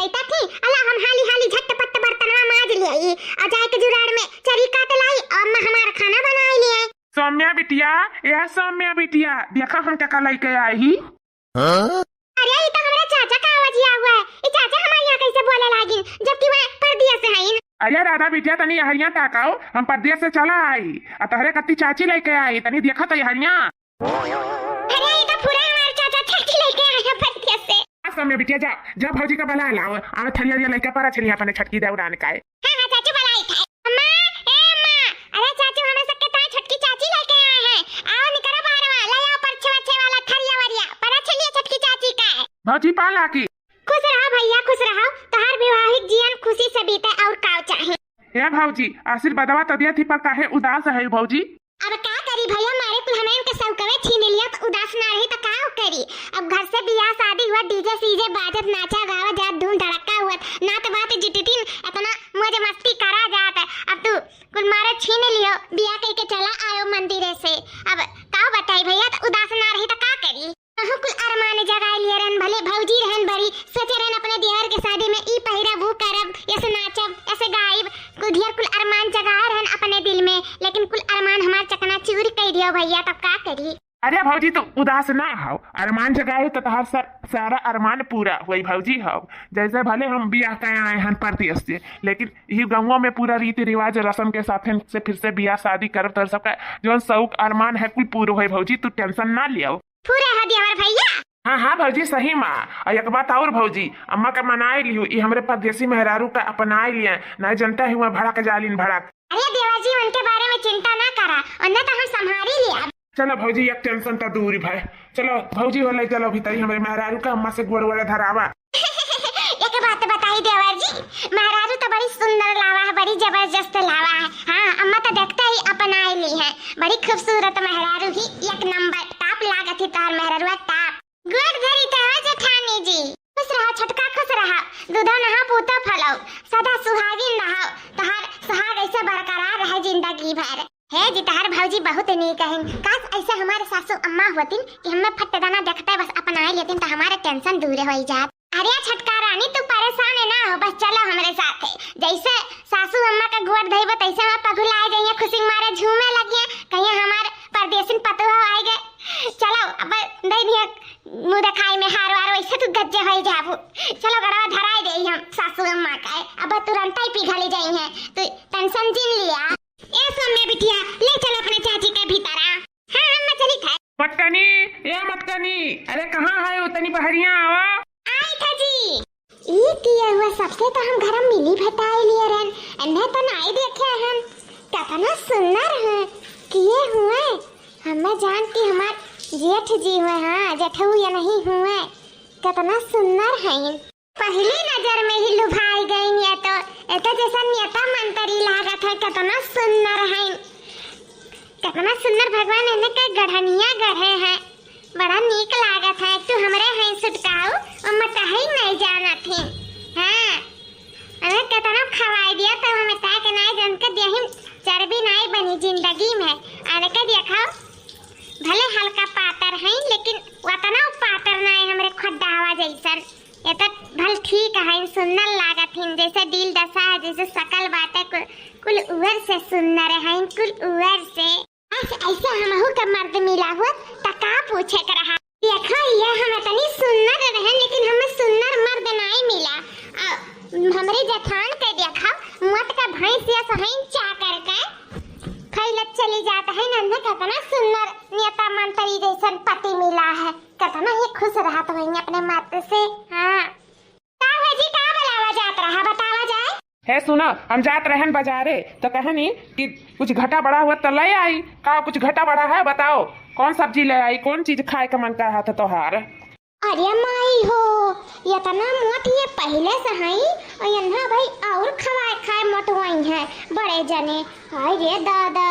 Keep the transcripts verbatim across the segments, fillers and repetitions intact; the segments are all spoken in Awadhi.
इता थी, अला हम हाली हाली झटपट बर्तनवा माज लियाई, आ जाए के जुराड़ में चरी काट लाई, और अम्मा हमार खाना बनाई लियाई। सौम्या बिटिया, ए सौम्या बिटिया, देखा हम का लइके आई ही। हाँ? अरे, ई तो हमरे चाचा का आवाजिया हुआ है। ई चाचा हमारे यहाँ कैसे बोले लागिन, जबकि वह परदेस से हईन? अरे राधा बिटिया, तनी यहरिया ताकाओ, हम परदेस से चला आई, आ तहरे कत्ती चाची लइके आई, तनी देखा तो यहरिया। अरे, ई तो पूरा हमारे चाचा चाची लइके आए हैं परदेस से। आ सौम्या बिटिया, जा, जा भौजी का बला लाओ, आवे थरिया लइके परा छलिया अपने छटकी देवरान का है। हाँ, हाँ, चाचू बुलाई थे। अम्मा, ए अम्मा, अरे चाचू, हमें सबके ताई छोटकी चाची लइके आए हैं। आओ, निकरो बाहर, ले आओ परछे वछे वाला थरिया वरिया, परा छलिया छोटकी चाची का है। भौजी पाला की। खुश रहा भैया, खुश रहा, तोहार वैवाहिक जीवन खुशी से बीते, और का चाही? ए भौजी, आशीर्वादवा तो दिया थी, पर काहे उदास है भौजी? अब का करी भैया, मारे कुल हमें इनके सौकवे छीन लिया, तो उदास ना रही तो का करी? अब घर से बियाह शादी हुआ, DJ सीजे बाजत, नाचा गावा जात, धूम धड़क्का हुआ, नात बात जुटतिन, इतना मौज मस्ती करा जात। अब तू कुल मारे छीन लियो, बियाह कह के चला आयो मंदिरे से। अब का बताई भैया, तो उदास ना रही तो का करी? अहो कुल अरमान जगाए लिए रहन, भले भौजी रहन बड़ी, सोचे रहन अपने देवर के शादी में ई पहिरब, ऊ करब, ऐसे नाचब, ऐसे गाइब, कुल ढेर कुल अरमान जगाए रहन अपने दिल में, लेकिन कुल अरमान हमार चकनाचूर कइ दियो भैया, तब का करी? अरे भौजी, तू उदास ना हो, अरमान जगाए तो तहार सर, सारा अरमान पूरा होई भौजी हो। जैसे भले हम बियाह कहे आए हन परदेस से, लेकिन यही गाँव में पूरा रीति रिवाज रस्म के साथ से फिर से बियाह शादी करब, तो सबका जौन शौक अरमान है कुल पूरा होई भौजी, तू tension ना लियो। पूरा हो देवर भैया। हाँ, हाँ भौजी, सही मा। और एक बात और भौजी, अम्मा का मनाए लियो, ई हमरे परदेसी मेहरारू का अपनाए लिए, ना जनता है वहाँ भड़क जालिन भड़क। अरे देवर जी, उनके बारे में चिंता ना करा, उन्हें तो हम संभारी लिया। चलो भौजी, एक tension तो दूर भाई। चलो भौजी, हो ले चलो भीतरी, हमरे मेहरारू का अम्मा से गोड़ वोड़ धरावा। एक बात बताई देवर जी, मेहरारू तो बड़ी सुंदर लावा है, बड़ी जबरदस्त लावा है। हाँ, अम्मा तो देखते ही अपनाए ली है, बड़ी खूबसूरत मेहरारू ही, एक नंबर top लागत ही तोहर मेहरारू, top। गोड़ धरी तो हो जेठानी जी। खुश रहा छोटका, खुश रहा, दूधो नहा पूतो फलो, सदा सुहागिन रहो, तोहार सुहाग ऐसे बरकरार रहे जिंदगी भर। हे जी, तोहार भौजी बहुत नीक हइन। काश ऐसे हमारे सासू अम्मा होतिन कि हमें फट दना देखते बस अपनाए लेतिन तो हमारे tension दूर होई जात। अरे छोटका रानी, तू परेशान है ना हो, बस चलो हमरे साथे। जैसे सासू अम्मा का गोड़ धइबो तैसे हम पगुलाए जाइए, खुशी मारे झूमे लगिए, कहिए हमार परदेसिन पतोह आए गए। चलो अब दे दिए मुँह दिखाई में हार वार, वैसे तू गज्जे होई जाबू। चलो गड़वा धराए दे हम सासू अम्मा का, अब तुरंत ही पिघली जाई है, तू tension जिन लिया। ए सौम्या बिटिया, ले चलो अपने चाची के भीतर आ। हाँ, अम्मा चली था। मटकनी, ए मटकनी, अरे कहाँ है वो, तनी बहरिया आवा। आई था जी। ई किए हुए सबसे तो हम घर में मिली भेटाई लिए रहन, इन्हें तो नाई देखे हन। कितना सुंदर है, किए हुए। हमें जान कि हमार जेठ जी हुए, हाँ, जेठऊ ये नहीं हुए। कितना सुंदर है। पहली नजर में ही लुभाई गई ये तो, ये तो जैसा नेता मंत्री लागत है, कितना सुंदर है, कितना सुंदर भगवान इन्हें के गढ़निया गढ़े हैं, बड़ा नीक लागत है। तू हमरे हैं सुटकाऊ, और मटहई नहीं जानत ही। हाँ, हमें कितना खवाई दिया तो हमें ताक नहीं जन के देही चर्बी नहीं बनी जिंदगी में। आने के देखो, भले हल्का पातर हैं, लेकिन उतना पातर नहीं हमरे खड्डावा जैसन। ये तो भल ठीक है, सुंदर लागत हिन, जैसे दिल दशा है, जैसे शकल बाटे, कुल, कुल उअर से सुंदर है, कुल उअर से। बस ऐसे हमहू के मर्द मिला हुआ, त का पूछे के रहा। देखो, ये हम इतनी सुंदर रहे, लेकिन हमें सुंदर मर्द नहीं मिला। आ, हमरे जेठान के देखो, मोट का भैंस या सही चाकर के खैलत चली जात है, नन्हे कितना सुंदर नेता मंत्री जैसन पति मिला है। कितना ही खुश रहत होइहें अपने मर्द से। हाँ। का हुआ जी, का बुलावा जात रहा, बतावा जाए? हे सुनो, हम जात रहन बाजारे, तो कहनी कि कुछ घटा बढ़ा हुआ तो ले आई। का कुछ घटा बढ़ा है, बताओ, कौन सब्जी ले आई, कौन चीज खाए का मन करा था तोहार? अरे माई हो, इतना मोट ये पहले से हई, और यन्हा भाई और खवाए खाए मोटवाई हैं बड़े जने। हाय रे दादा,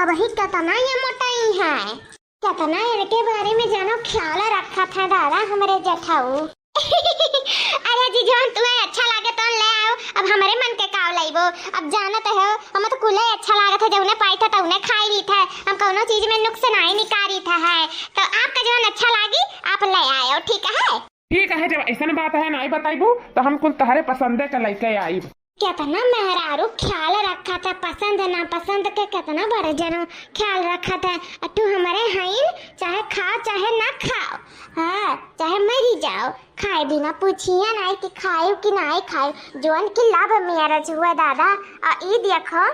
अब ही कितना ये मोटाई हैं। कितना इनके बारे में जानो ख्याल रखत है दादा हमरे जेठाऊ। अरे जी, जौन तुम्हें अच्छा लागे तौन ले आओ, अब हमरे मन के काव लइबो। अब जानत हो, हम तो कुले अच्छा लागत है, जौने पाई था तौने खाई ली था, हम कौनो चीज में नुक्स नहीं निकारी था है। तो आपका जौन अच्छा लागी आप ले आयो, ठीक है? ठीक है, जब ऐसन बात है नाई बताइबू तो हम कुल तहरे पसंदे के लइके आइब। केतना मेहरारू ख्याल रखत है, पसंद नापसंद के केतना बड़े जनो ख्याल रखत है। आ तू हमरे हईन, चाहे खाओ चाहे ना खाओ, हाँ, चाहे मरी जाओ, खाए बिना पूछिए नाई कि खाए कि नाई खाए। जौन कि love marriage हुआ दादा, आ ई देखो,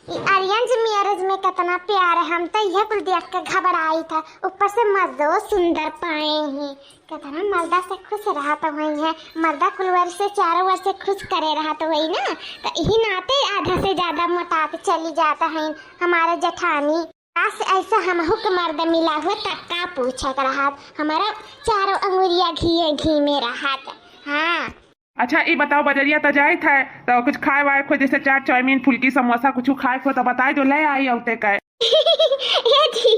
ई arrange marriage में केतना प्यार है। हम तो यह कुल देख के घबराई था, ऊपर से मर्दो सुंदर पाए ही। केतना मर्दा से खुश रहत होइहैं, मर्दा कुल वर्ष से चारों वर्ष से खुश करे रहत होई ना, तो यही नाते आधा से ज्यादा मोटात चली जात हैं हमारे जेठानी। काश ऐसा हमहू के मर्द मिला हो, तब का पूछत रहत, हमारा चारों अंगुरिया घी घी में रहत। हाँ। अच्छा, ई बताओ, बजरिया त जाइत है, तो कुछ खाए वाए को, जैसे चाट, चाउमीन, फुल्की, समोसा, कुछ खाए को तो बताए जो ले आई औते का। ए जी,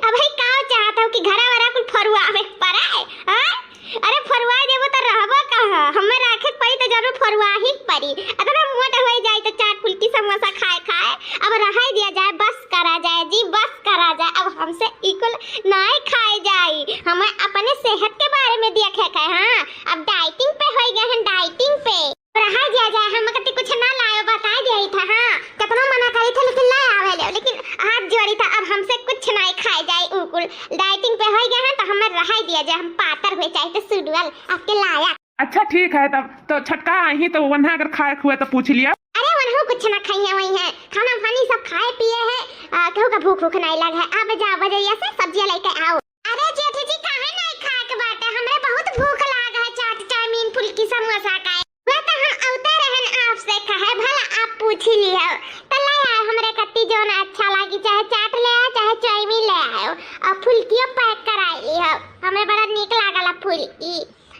अबे का चाहत हो कि घरा वरा कुल फरुआवे पड़े, हाँ? अरे फरुआ देबो तो रहबो कहाँ? हमें राखे के पड़ी तो जरूर फरुआ ही के पड़ी। अतना मोट हो जाए तो चाट, फुल्की, समोसा खाए खाए अब रहाई दिया जाए, बस करा जाए जी, बस करा जाए। अब हमसे ई कुल नाई खाए जाई, हमें अपने सेहत के बारे में देखे के, हाँ? अब dieting पे होई गए हैं, dieting पे। रहा जा जाए, हम कति कुछ ना लायो, बताए दिया ही था, हाँ, कितना मना करी था, लेकिन ले आवे ले, लेकिन हाथ जोड़ी था, अब हमसे कुछ नाई खाए जाए, ऊ कुल dieting पे होई गए हैं, तो हमें रहाई दिया जाए, हम पातर हुए चाहे तो सुडुअल, आपके लायक। अच्छा ठीक है, तब तो छटका आई तो वन्हा अगर खाए हुए तो पूछ लिया। अरे वन्हू कुछ ना खाई है, वही है, खाना पानी सब खाए पिए है, आ, केहू का भूख उख नाई लग है। अब जाओ बजरिया से सब्जियां लेके आओ। अरे जेठ जी, काहे नाई खाए के बाटे? हमरे बहुत भूख लाग है चाट, चाउमीन, फुल्की, समोसा का। वह तो हम औते रहन आपसे कहे, भला आप पूछ ही लियो। तो ले आए हमरे कत्ती जौन अच्छा लागी, चाहे चाट ले आए, चाहे चाउमीन ले आए, और फुल्कियो pack कराई लियो। हमें बड़ा नीक लागला फुल्की।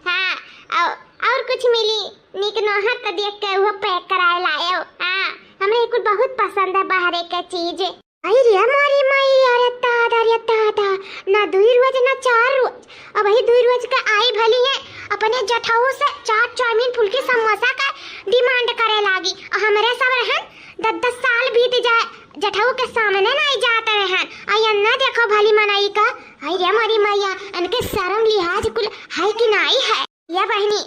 हाँ, और, और कुछ मिली नीक नोहर तो देख के वो pack कराए लायो। हाँ, हमरे कुल बहुत पसंद है बाहरे के चीज। आई रे हमारी माई, अरे दादा रे दादा, ना दुई रोज ना चार रोज, अब ही दुई रोज का आई भली है, अपने जेठऊ से चाट, चाउमीन, फुल्की, समोसा का demand करे लागी। और हमरे सब रहन दस दस साल बीत जाए, जेठऊ के सामने नाई जात रहन। आई अन्ना देखो भली मनई का, आई रे हमारी मैया, इनके शर्म लिहाज कुल है कि नाई है? या बहिनी,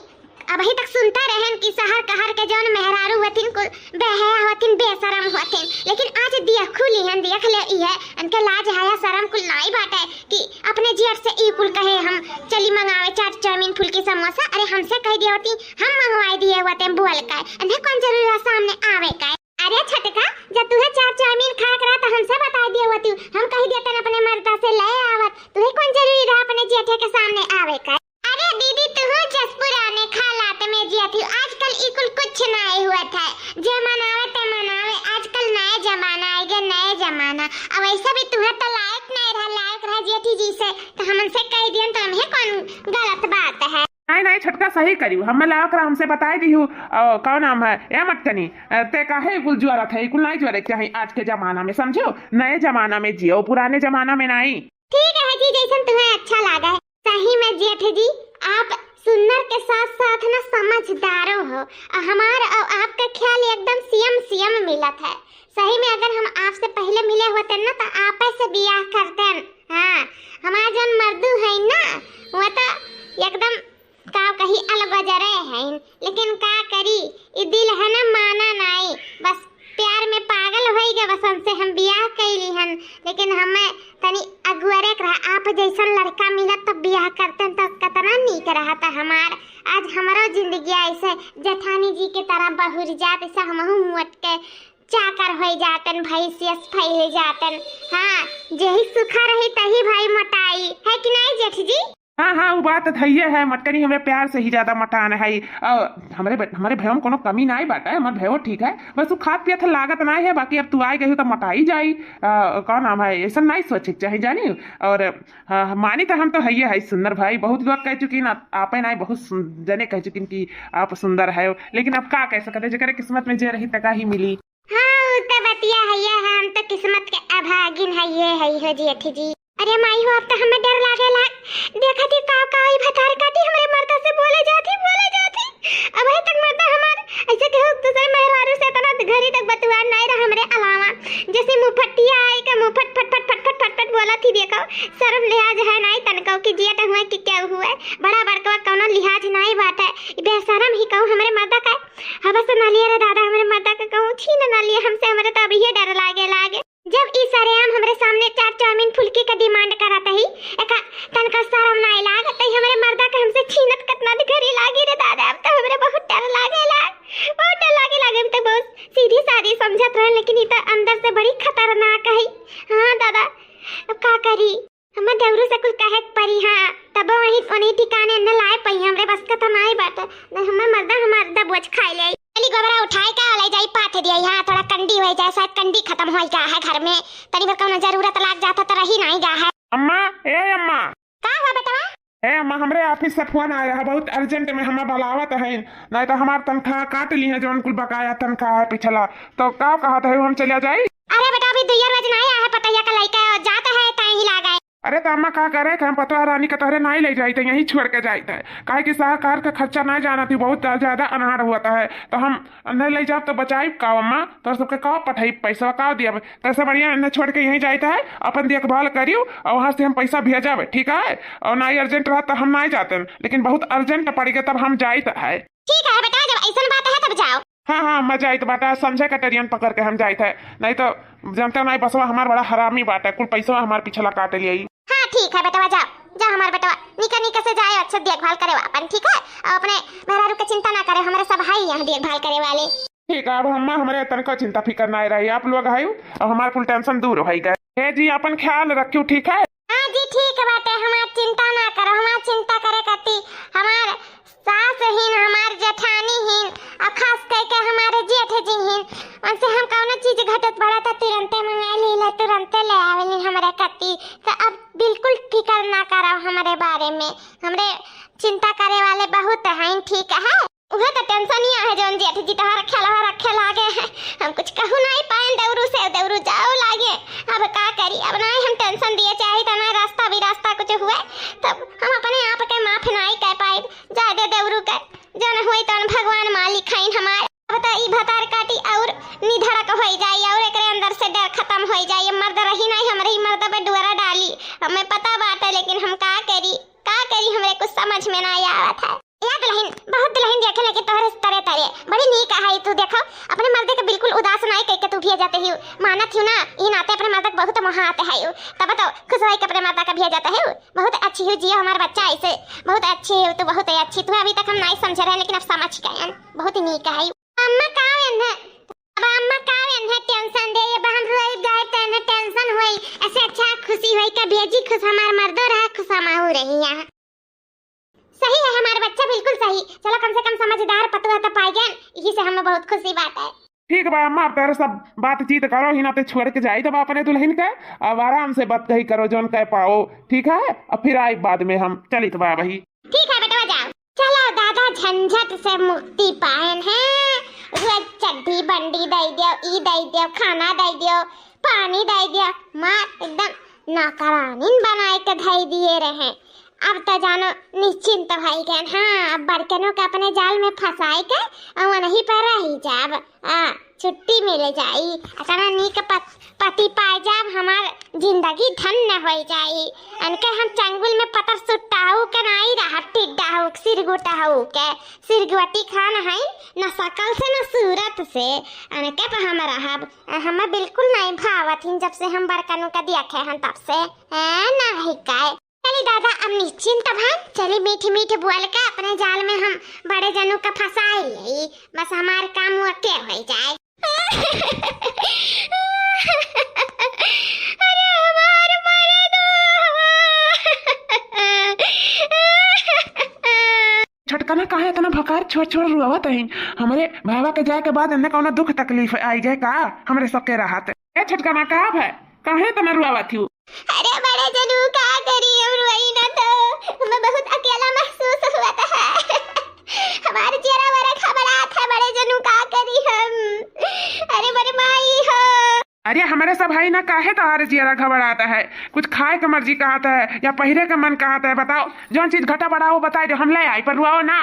अबही तक सुनता रहन कि शहर कहर के जौन मेहरारू होथिन कुल बेहया होथिन, बेशरम होथिन, लेकिन आज देखू लिहन, देख ले इहे, इनके लाज हया शरम कुल नाई बाटे कि अपने जेठ से ई कुल कहे हम चली मंगावे चाट चाउमीन फुल्की समोसा। अरे हमसे कह दिया होती, हम मंगवाई दिए होते बोल के, इन्हें कौन जरूरी है सामने आवे का? अरे छटका, जब तुहे चाट चाउमीन खाए के रहा तो हमसे बता दिए होती, हम कह देतन अपने मर्दा से ले आवत, तुहे कौन जरूरी रहा अपने जेठे के सामने आवे का? अरे दीदी, तुहू जस पुराने हालात में जियत ही। आजकल ई कुल कुछ नाई हुआ था। जे मनावे ते मनावे, आजकल नए जमाना आइगे, नए जमाना। अब ऐसा भी तुहे तो लायक नाई रहा, लायक रहा जेठी जी से, तो हमसे कह दियन तो हमें कौन गलत बात है? नाई, नाई, छटका सही करियो। हमें लायक रहा, हमसे बताई दिहू। अ, कौन नाम है? ए मटकनी, अ, ते काहे ई कुल ज्वरत है? ई कुल नाई ज्वरे के चाही आज के जमाना में, समझो? नए जमाना में जियो, पुराने जमाना में नाई। ठीक है जी, जैसन तुम्हें अच्छा लागा है। सही में जेठ जी, आप सुन्नर के साथ साथ ना समझदारो हो। आ हमार और आपका ख्याल एकदम सेम सेम मिलत है। सही में अगर हम आपसे पहिले मिले होते ना तो आपे से बियाह करते। हाँ, हमार जौन मर्दू है ना, वो तो एकदम का कही अलगजरे हैं, लेकिन का करी, ई दिल है ना माना नाई, बस प्यार में पागल होई गए, बस उनसे हम बियाह कैली हन, लेकिन हमें तनी अगुअरे के रहा, आप जैसन लड़का मिलत तो बियाह करते तो कितना नीक रहता हमार। आज हमरो जिंदगी ऐसे जेठानी जी के तरह बहुर जात, ऐसे हमहू मोट के चाकर होई जातन, भैंसियस फैल जातन। हाँ, जेही सुखा रही तही भाई मोटाई, है कि नहीं जेठ जी? हाँ, हाँ, वो बात तो हइये है, मटकनी हमरे प्यार से ही ज्यादा मटान है। अ, हमरे ब-, हमरे भैया में कोनो कमी नाई बाटे, हमार भैया ठीक है, बस वो खात पियत है, लागत नाई है, बाकी अब तू आए गई हो तो मटाई जाई। अ, कौन नाम है, ऐसा नाई सोचे के चाही, जानी। और हाँ, मानी तो हम तो हइये है सुंदर भाई, बहुत लोग कह चुकी ना, आपे नाई बहुत सुन-, जने कह चुकी कि आप सुंदर है, लेकिन अब का कह सकते, जेकरे किस्मत में जे रही तका ही मिली। हाँ, उ त बतिया हइये है, हम त किस्मत के अभागिन हइये है हो जेठ जी। अरे माई हो, अब त हमें डर लागे लाग। देखा थी का का ई भतार काटी हमरे मर्दा से बोले जाती, बोले जाती। अब तक मर्दा हमार ऐसे केहू दूसरे मेहरारू से इतना घड़ी तक बतुआ नहीं रहा हमरे अलावा। जैसे मुफट्टिया आई के मुफट फट फट फट फट फट फट बोला थी, देखो शर्म लिहाज है नहीं तनको कि जियत हुए कि क्या हुए, बड़ा बड़कवा कौनो लिहाज कहूँ हमरे मर्दा का, हवस ना लिए रे दादा, हमरे मर्दा का कहूँ छीन ना लिए हमसे, हमरे तो अब ये डर लागे लागे। जब ई सरेआम हमरे सामने चार चाउमीन फुल्की का demand करत ही, एका तनका शरम नाई लागत ही, हमरे मर्दा का हमसे छीनत कतना घरी लागी रे दादा, अब तो हमरे बहुत डर लागे लाग, बहुत डर लागे लाग। हम तो बहुत सीधी सादी समझत रहन, लेकिन ई तो अंदर से बड़ी खतरनाक है। हाँ दादा, अब का करी? हमें देवरू से कुल कहे के परी, हाँ, तब वही ओनी ठिकाने न लाए पाई, हमरे बस का तो नाई बाटे, नहीं हमें मर्दा हमार दबोच खाए ले। चली गोबरा उठाए का ले जाई पाथे दिया, हाँ, थोड़ा कंडी हो जाए, शायद कंडी खत्म हो गया है घर में, तनी भर कौनो जरूरत लाग जाता तो रही नाई गा है। अम्मा, ए अम्मा। का हुआ बेटवा? ए अम्मा, हमरे office से phone आया है, बहुत urgent में हमें बुलावत है, नहीं तो हमार तनख्वाह काट ली है, जौन कुल बकाया तनख्वाह है पिछला, तो का कहत है हम चलिया जाई? अरे बेटा, अभी दुइया रोज नाई आया है, पतैया का लइका जात है, ताई ही लाग आए। अरे तो अम्मा का करे कि हम पतोह रानी के तोहरे नाई ले जाइत है, यहीं छोड़ के जाइत है, काहे कि सहकार के खर्चा नाई जानत ही, बहुत ज्यादा अनहार हुआ है, तो हम नहीं ले जाब तो बचाई का अम्मा, तोहर सबके का पठाई पैसा का दिया, तो ऐसे बढ़िया इन्हें छोड़ के यहीं जाइत है, अपन देखभाल करियो और वहाँ से हम पैसा भेजब, ठीक है? और नाई urgent रहा तो हम नाई जाते, लेकिन बहुत urgent पड़ गए तब हम जाइत है। ठीक है बेटा, जब ऐसन बात है तब जाओ। हाँ, हाँ, मजा आई तो बाटा, समझे का ट्रेन पकड़ के हम जाइत है, नहीं तो जनता नहीं बसवा हमार बड़ा हरामी बाटा, कुल पैसवा हमार पिछला काट लिया। हाँ ठीक है बेटवा, जाओ, जाओ हमार बेटवा, निका निका से जाए, अच्छे देखभाल करे अपन, ठीक है? और अपने मेहरारू के चिंता ना करे, हमारे सब है यहाँ देखभाल करे वाले। ठीक है, अब हम हमरे तनको चिंता फिकर ना रही, आप लोग है, अब हमार कुल tension दूर हो गए। हे जी, अपन ख्याल रखियो, ठीक है? हाँ जी, ठीक बाटे, हमार चिंता ना करो, हमार चिंता करे कती हमार सास हीन, हमार जेठानी हीन, और खास करके हमारे जेठ जी हीन, उनसे हम कौनो चीज घटत बढ़त तो तुरंते मंगा लीला, तुरंते ले आवेलिन हमरे कती। तो अब बिल्कुल फिकर ना करो हमरे बारे में, हमरे चिंता करे वाले बहुत हैं, ठीक है? उहे तो tension ही आहे, जौन जेठ जी तोहार रखे ला, रखे लागे है। हम कुछ कहू नहीं पाएन देवरू से, देवरू जाओ लागे। अब का करी, अब नहीं हम tension दिए चाही, तो नहीं रास्ता भी रास्ता कुछ हुए, तब हम अपने आप के माफ नहीं कर पाए। जाए दे देवरू के, जौन हुई तौन भगवान मालिक हईन हमार। अब तो ई भतार काटी और निधड़क होई जाई, और एकरे अंदर से डर खत्म होई जाई। मर्द रही नहीं, हमरे ही मर्द पे डुअरा डाली, हमें पता बाटे, लेकिन हम का करी, का करी, हमरे कुछ समझ में नहीं आवत है। या दुल्हन, बहुत दुल्हन देखे लेकिन तोहरे तरे तरे। बड़ी नीक है तू, देखो, अपने मर्दे के बिल्कुल उदास नाई कइके तू भेजत ही। मानत ही ना, ई नाते अपने मर्दे के बहुत मोहात है। तब तो खुश होई के अपने मर्दा के भेजत है। बहुत अच्छी हो जियो हमार बच्चा, ऐसे बहुत अच्छी हो तू, बहुत ही अच्छी। तू अभी तक हम नाई समझे रहे, लेकिन अब समझ गए, बहुत नीक है। अम्मा का वेन्हे, अब अम्मा का वेन्हे tension दे, ये बहन रोई गए, तेने tension होई, ऐसे अच्छा खुशी होई के भेजी, खुश हमार मर्दो रहा, खुश हमहू रही यहाँ। सही है हमार बच्चा, बिल्कुल सही। चलो कम से कम समझदार पतोह तो पाई गए, यही से हमें बहुत खुशी बात है। ठीक बा अम्मा, अब तेरे सब बातचीत करो ही ना, ते छोड़ के जाई तब अपने दुल्हन के, अब आराम से बात कही करो जौन कह पाओ, ठीक है? अब फिर आई बाद में हम, चलित बा वही। ठीक है बेटवा, जाओ। चलो दादा, झंझट से मुक्ति पाएन है। रोज चड्ढी बंडी दे दियो, ई दे दियो, खाना दे दियो, पानी दे दियो, मार एकदम नौकरानीन बनाए के धई दिए रहे। अब तो जानो निश्चिंत भई गए। हाँ, अब बड़कनों के अपने जाल में फंसाए के और वहीं पर रही जाब। आ, छुट्टी मिल जाई। अतना नीक पत-, पति पाए जाब, हमार जिंदगी धन्य होई जाई। अनके हम चंगुल में पतर सुट्टा हऊ के नाई रहब, टिड्डा हऊ के, सिरगुटा हऊ के, सिरगुटी खान है, न सकल से न सूरत से। अनके पे हम रहब, हमें बिल्कुल नहीं भावत हिन, जब से हम बड़कनू के देखे हन तब से। हैं, नहीं काय। चली दादा, अब निश्चिंत भन, चली मीठ मीठ बोल के अपने जाल में हम बड़े जनू का फंसाई लेई, बस हमार काम ओके होई जाए। अरे हमार मरे दो। छोटकना काहे इतना भकार छोड़ छोड़ रुआवत हईन? हमरे भावा के जाए के बाद इन्हें कौनो दुख तकलीफ आई गए का? हमरे सबके रहत। ए छोटकना, का भय? काहे इतना रुआवत हऊ? अरे बड़े जनू, का करी, हम रोई ना तो हमें बहुत अकेला महसूस हुआ था। हमार जियरा बड़ा घबरात है बड़े जनू, का करी हम? अरे बड़े माई हो। अरे हमरे सब है ना, काहे तोहार जियरा घबरात है? कुछ खाए के मर्जी कहत है या पहिरे के मन कहत है, बताओ। जौन चीज घटा बढ़ा हो बताई दो, हम ले आई, पर रुआओ ना।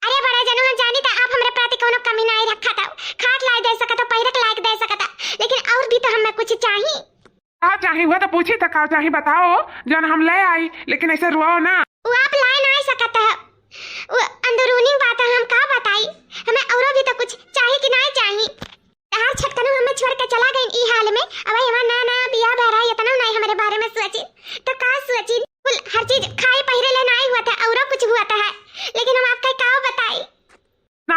अरे बड़े जनू, हम जानी था आप हमरे प्रति कौनो कमी नहीं रखा था। खाट लायक दे सकता, पहिरे के लायक दे सकता, लेकिन और भी तो हमें कुछ चाहिए। का चाही हुआ तो पूछी, तो का चाही बताओ, जौन हम ले आई, लेकिन ऐसे रुआओ ना। वो आप लाए ना सकत है, वो अंदरूनी बात है, हम का बताई?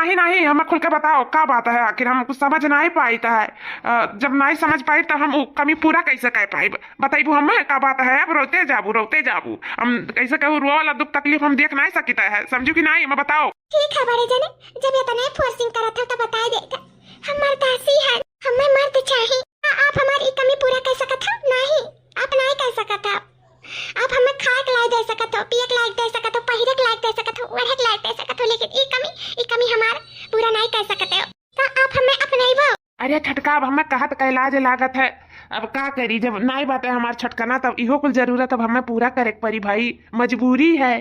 नहीं, नहीं, हमें खुल के बताओ, का बात है? आखिर हम कुछ समझ नहीं पाइत है। अ, जब नहीं समझ पाई, तब हम उ कमी पूरा कैसे कर पाइब? बताइबू हमें, का बात है? अब रोते जाबू, रोते जाबू। हम कैसे कहू, रोवा वाला दुख तकलीफ हम देख नहीं सकित है, समझू कि नहीं? हमें बताओ। ठीक है बड़े जने, जब इतने forcing करत हो तो बताई देता। हम मर्दासी है, हमें मर्द चाही। आ, आप हमार ई कमी पूरा कर सकत हो? नहीं, आप नहीं कर सकत हो। आप हमें खाए के लायक दे सकत हो, पिए के लायक दे सकत हो, पहिरे के लायक दे सकत हो, ओढ़े के लायक दे सकत हो, लेकिन ई कमी, ई कमी हमार पूरा नहीं कर सकते हो। तो आप हमें अपनाइबो? अरे छोटका, अब हमें कहत का इलाज लागत है। अब का करी, जब नहीं बाटे हमार छोटकना, तब इहो कुल जरूरत अब हमें पूरा करे के पड़ी भाई, मजबूरी है।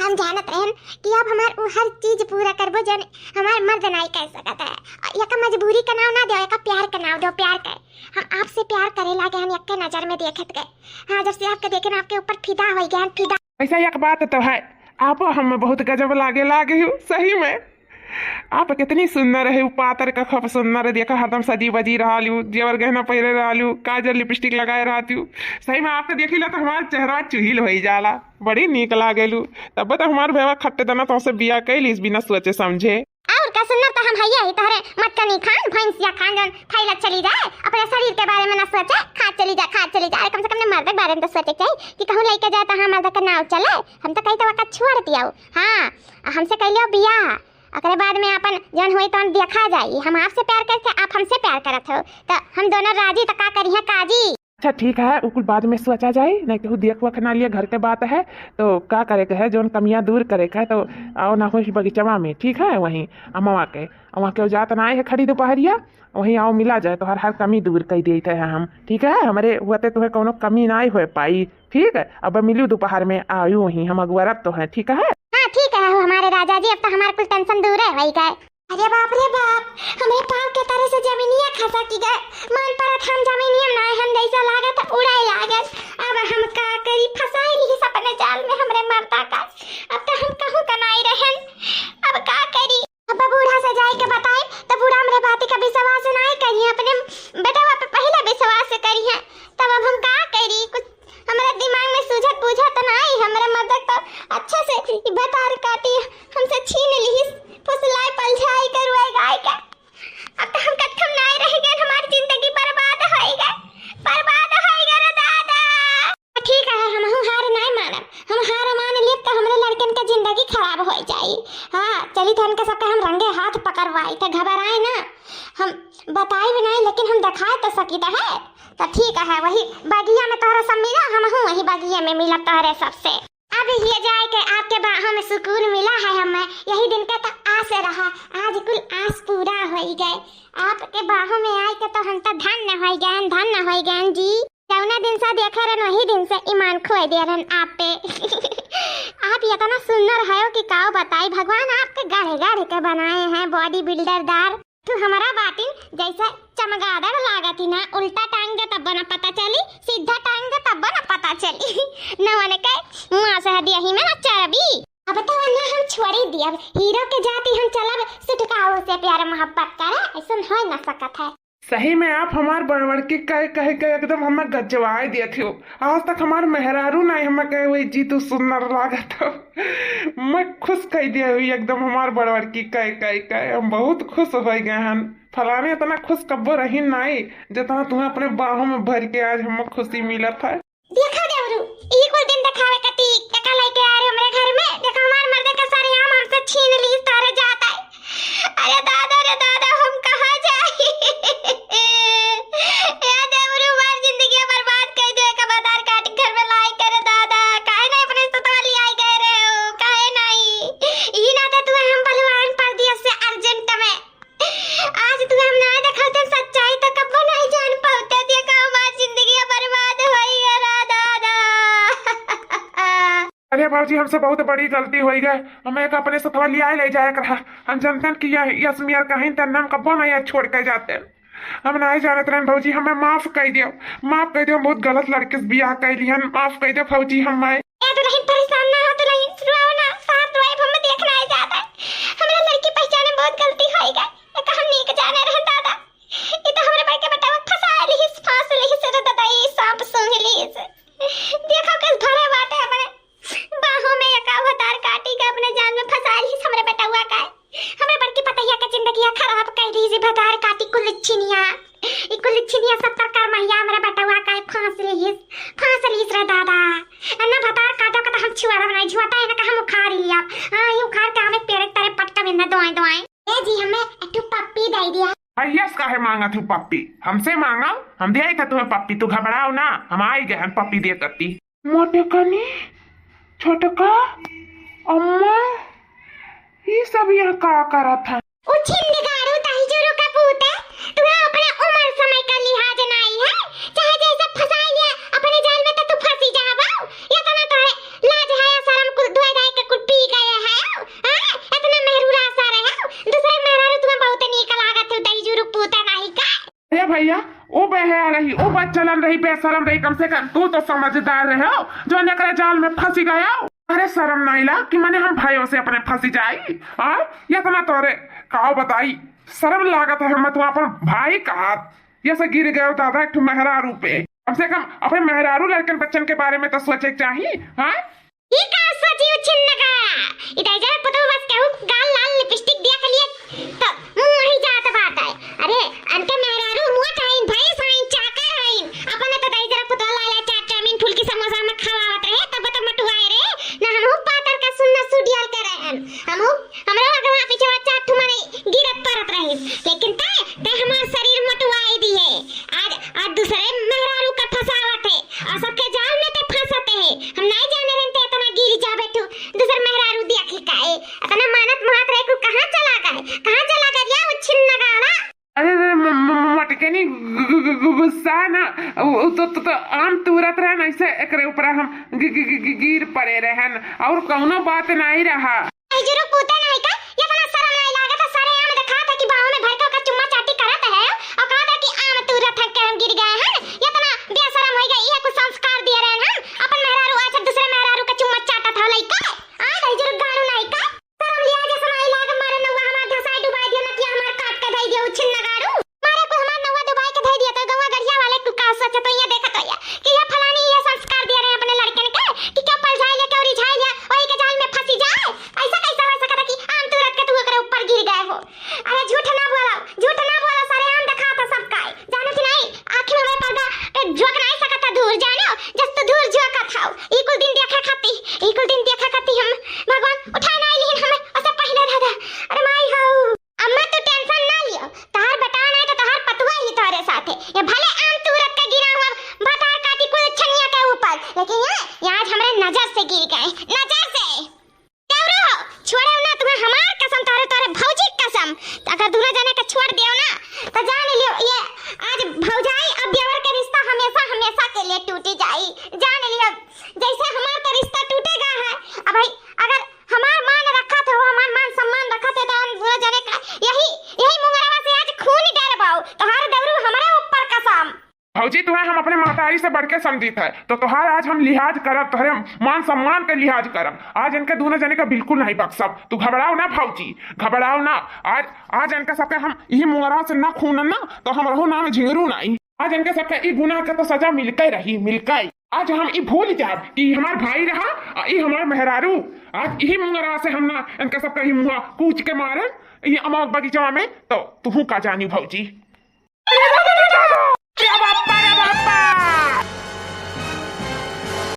हम जानत रहन कि अब हमार उ हर चीज पूरा करबो जौन हमार मर्द नाई कर सकत है। एका मजबूरी का नाव ना दो, एका प्यार का नाव दो, प्यार का। हम आपसे प्यार करे लागे हन, यक्के नजर में देखत गए। हाँ, जब से आपके देखे ना, आपके ऊपर फिदा हो गए हन, फिदा। वैसे एक बात तो है, आप हम बहुत गजब लागे लागे हो सही में। आप कितनी सुंदर है, उ पातर का खूब सुंदर है। देखा, हरदम सजी बजी रहलू, जेवर गहना पहिरे रहलू, काजल लिपस्टिक लगाए रहतू। सही में आपके देखी ला तो हमार चेहरा चुहिल हो जाला, बड़ी नीक लागेलू। तब तो हमार भैया खट्टे दना तुमसे बिया कैलिस बिना सोचे समझे। और का सुंदर तो हम हइया ही तोहरे मटकनी खान, भैंसिया खान, जौन फैलत चली जाए, अपने शरीर के बारे में ना सोचे, खात चली जाए, खात चली जाए। अरे कम से कम ने मर्द के बारे में तो सोचे के चाहिए कि कहूँ लइके जाए तो हाँ मर्द के नाव चले। हम तो कही तो वका छोड़ दिया। हाँ, हमसे कह लियो बियाह, ओकरे बाद में अपन जौन होई तौन देखा जाई। हम आपसे प्यार करते, आप हमसे प्यार करत हो, तो हम दोनों राजी तो का करी है काजी। अच्छा ठीक है, उ कुल बाद में सोचा जाए, नहीं केहू देख वख ना लिए, घर के बात है। तो का करे के है, जौन कमियाँ दूर करे के है, तो आओ ना हो बगीचवा में, ठीक है, वहीं अमवा के, वहाँ केहू जात ना आए है खड़ी दोपहरिया, वहीं आओ मिला जाए, तो हर हर कमी दूर कर देते हैं हम, ठीक है। हमारे हुआ ते तुम्हें कोनो कमी ना हो पाई, ठीक है। अब मिलू दोपहर में, आयु वहीं हम अगुआरब तो हैं, ठीक है। हाँ ठीक है हो हमारे राजा जी, अब तो हमारे कुल tension दूर है वही गए। अरे बाप रे बाप, हमरे पाँव के तरे से जमीनिया खसक गए। मन परत हम जमीनिया ना, हम जैसा लागत उड़े लागत। अब हम का करी, फंसाई लिहिस अपने जाल में हमरे मर्दा का। अब तो हम कहूँ का नाई रहन, अब का करी। अब बूढ़ा से जाए के बताए तो बूढ़ा हमरे बात का विश्वास नाई करिए, अपने बेटवा पे पहले विश्वास करिए। तब अब हम का करी, कुछ हमरा दिमाग में सूझत बूझत नाई, हमरा मदद तो अच्छा से ई भतार काटी हमसे छीन लिहिस, फुसलाए पलझाई करुआए गाय के। अब तो हम कत्थम नाई रह गए, हमारी जिंदगी बर्बाद होई गए, बर्बाद होई गए रे दादा। ठीक है, हमहू हार नाई मानब, हम हार मान लेब तो हमरे लड़कन के जिंदगी खराब हो जाई। हाँ, चली तो इनके सबके हम रंगे हाथ पकड़वाई, तो घबराए ना, हम बताई भी नहीं, लेकिन हम दिखाए तो सकी तो है। तो ठीक है, वही बगिया में तोहरा सब मिला, हमहू वही बगिया में मिलब तोहरे सबसे। अब ये जाए के आपके बाहों में सुकून मिला है हमें, यही दिन के तो आस रहा, आज कुल आस पूरा होई गए। आपके बाहों में आए के तो हम तो धन्य होई गए, धन्य होई गए जी। जौना दिन से देखे रहन, वही दिन से ईमान खोए दे रहन आप पे। आप इतना सुंदर हो कि काऊ बताई, भगवान आपके गढ़े गढ़े के बनाए हैं, body builder दार। तू हमारा बाटिन जैसे चमगादड़ लागत ही ना, उल्टा टांग दे तब ना पता चली, सीधा टांग दे तब ना पता चली। नवन के मांस हड्डी यही में ना चर्बी। अब तो ना हम छोड़ी दियब, हीरो के जाति हम चलब, सुटकाऊ से प्यार मोहब्बत करे, ऐसन हो ना सकत है। सही में आप हमार बड़बड़की कह कह के एकदम हमें गजवाए दिए थे। आज तक हमार मेहरारू नहीं हमें कहे हुई, "जी तू सुंदर लागत हो।" मैं खुश कह दिया हुई एकदम हमार बड़बड़की कह कह के, हम बहुत खुश हो गए हन। फलाने इतना खुश कब्बो रही नहीं जितना तुम्हें अपने बाहों में भर के आज हमें खुशी मिलत है। देखा देवरू, ई कुल दिन दिखावे कती एका लेके आ रहे हमरे घर में। देखा हमार मर्दे का सरेआम हमसे छीन ली, तारे जाता है। अरे दादा रे दादा, हम कहाँ जाई? ए देवरू, हमार जिंदगी बर्बाद कर दे, का भतार काटी घर में लाई करे दादा। काहे नहीं अपने सतवा ले आई गए रहे हो? काहे नहीं? ई ना तो तू हम बलवान परदेस से urgent में। आज तू हम ना देखते सच्चाई तो कब्बो नहीं जान पाते। देखा हमार जिंदगी बर्बाद होई रे दादा। अरे बाबूजी, हमसे बहुत बड़ी गलती होई गए। हमें एक अपने सतवा लियाए ले जाए रहा। हम जानते हैं कि यह यस मियर कहीं तन्ने हम कब्बो नहीं छोड़ के जाते। हम नहीं जानत रहन भौजी, हमें माफ कर दियो, माफ कर दियो। हम बहुत गलत लड़के से बियाह कर लिहन, माफ कर दियो भौजी हमें। ए दुल्हन परेशान ना हो, दुल्हन रोओ ना, साथ रोए हम देखना है ज्यादा। हमरा लड़की पहचाने बहुत गलती होई गए। एक हम नीक जाने रहन दादा। ई तो हमरे भाई के बेटवा फंसा लिहिस, फांस लिहिस रे दादा, ई सांप सूंघ लिहिस। देखो कस भरे बाटे हमरे बाहों में, एका भतार काटी के अपने जाल में फंसा लिहिस हमरे बेटवा का। ना दुआई दुआई। ए जी, हमें एक ठो पप्पी दे दिया। भैया से काहे मांगत हूँ पप्पी? हमसे मांगा, हम दे था तुम्हें पप्पी। तू घबराओ ना, हम आई गए हैं पप्पी दे तत्ती। मोटकनी, छोटका, अम्मा, ई सब यहाँ का करत है? उ छिंदगाड़ू दहिजरू का पूत है, तुहा अपना उम्र समय का लिहाज नाई है, चाहे जैसे फंसाई लिया अपने जाल में तो तू फंसी जाबो। इतना तोहरे लाज है, शर्म कुल धोए धाए के कुल पी गए है, हाँ? इतना मेहरुरा सा रहे, दूसरे मेहरारू तुम्हें बहुत नीक लागत है, दहिजरू पूत नाई का। अरे भैया, ओ बेहया रही, ओ बच्चलन रही, बेशरम रही, कम से कम तू तो समझदार रहे हो, जो एकरे जाल में फंसी गए हो। अरे शर्म नहीं ला कि मने हम भाइयों से अपने फंसी जाई? हाँ, इतना तोरे काव बताई, शर्म लागत है, हम तो अपन भाई का, ये से गिर गए हो दादा, एक ठो मेहरारू पे। कम से कम अपने मेहरारू लड़कन बच्चन के बारे में तो सोचे के चाही, हाँ? ई का सोची उ छिन्नगाड़ा? ई दहिजरा पुतवा बस केहू गाल लाल लिपस्टिक देख लिए त मुंह ही जात बाटे। अरे, अनके मेहरारू मोट हईन, भैंस हईन, चाकर हईन, अपने तो दहिजरा पुतवा लाला चाट चाउमीन फुल्की समोसा में खवावत रहे, तब तो मोटुआए रहे। ना हमहू पातर का सुन्ना सुडियाल के रहन, हमहू, हमरो अगवा पिछवा चार ठुमने गिरत परत रही, लेकिन तै, तै हमार शरीर मोटुआई दिए। आज, आज दूसरे मेहरारू का फंसावत है और सबके जाल में ते फंसते है। हम नहीं जाने रहते इतना गिर जाबे तू, दूसर मेहरारू देखी काए। इतना मानत महत रहे, तू कहाँ चला गए, कहाँ चला गए या उ छिन्नगाड़ा? अरे, अरे, म-, म-, म-, मटकनी गु-, गु-, गु-, गु-, गुस्सा ना, उ, उ तो, तो, तो आम तूरत रहे ना, ऐसे एकरे ऊपर हम गि-, गि-, गि-, गि-, गिर पड़े रहन और कौनो बात नहीं रहा। दहिजरू पूते नहीं का, इतना शर्म नहीं लागत है, सरेआम दिखात है कि बाहों में भर के ओकर चुम्मा चाटी करत है और कहत है कि आम तूरत है के हम गिर गए हैं, इतना बेशरम हो गए, ये कुछ संस्कार दिए रहे हम, अपन मेहरारू अच्छा दूसरे मेहरारू का चुम्मा चाटत हो लइका, आ दहिजरू गाड़ू नहीं का, शर्म लिया जैसे नहीं लाग, मारे नौवा हमार धसाई डुबाई दियो, नकिया हमार काट के धई दियो, छिन्नगाड़ू। मारे को हमार नौवा डुबाई के धई दिया, तो गौवा गढ़िया वाले को का सोचत होइया, देखत होइया कि ये फलानी ये संस्कार दिए रहे अपने लड़कन के कि क्यों पलझाई ले, क्यों रिझाई ले, वही के जाल में फंसी जाए। ऐसा कैसा हो सकता कि आम तूरत के तू ओकरे ऊपर गिर गए हो? अरे झूठ ना बोलो, झूठ ना बोलो, सरेआम दिखात है सबका। जानो कि नहीं, आँखी में हमें पर्दा पे झोंक नहीं सकता दूर, जानो, जस तो दूर झोंकत हो। ई कुल दिन देखे खाती, ई कुल दिन देखे खाती हम भगवान उठाए नहीं लिहिन हमें, ओसे पहिले दादा। अरे माई हो। अम्मा तू tension ना लियो, तोहार बेटा नहीं तो तोहार पतुआ ही तोहरे साथ है। ये भले आम तूरत का गिरा हुआ भतार काटी कुल छनिया के ऊपर, लेकिन ये, ये आज हमरे नजर से गिर गए, नजर से। देवरो हो, छोड़े ना तुम्हें हमार कसम, तोहरे, तोहरे भौजी के कसम। अगर दोनों जने के छोड़ दियो ना, तो जान लियो, ये आज भौजाई और देवर के रिश्ता हमेशा, हमेशा के लिए टूटी जाई। जान लियो, जैसे हमार तो रिश्ता टूटेगा है, अब भाई, अगर हमार मान रखत हो, हमार मान सम्मान रखत हो, तो हम दोनों जने का यही, यही मुंगरवा से आज खून डरबाओ, तोहार देवरू हमरे ऊपर कसम। भौजी, तुहे हम अपने महतारी से बढ़ के समझित है, तो तोहार आज हम लिहाज करब, तोहरे मान सम्मान के लिहाज करब। आज इनके दोनों जने का बिल्कुल नहीं बख्शब। तू घबराओ ना भौजी, घबराओ ना। आज, आज इनका सबके हम यही मुंगरवा से ना खून ना, तो हमरहू नाम झिंगरू नहीं। आज इनका सबका ई गुनाह का तो सजा मिलके रही, मिलके। आज हम ई भूल जाब कि हमार भाई रहा, आ ई हमार मेहरारू। आज यही मुंगरवा से हम ना इनका सबका ई मुंह कूच के मारे, ये अमौक बगीचवा में, तो तुहू का जानी भौजी।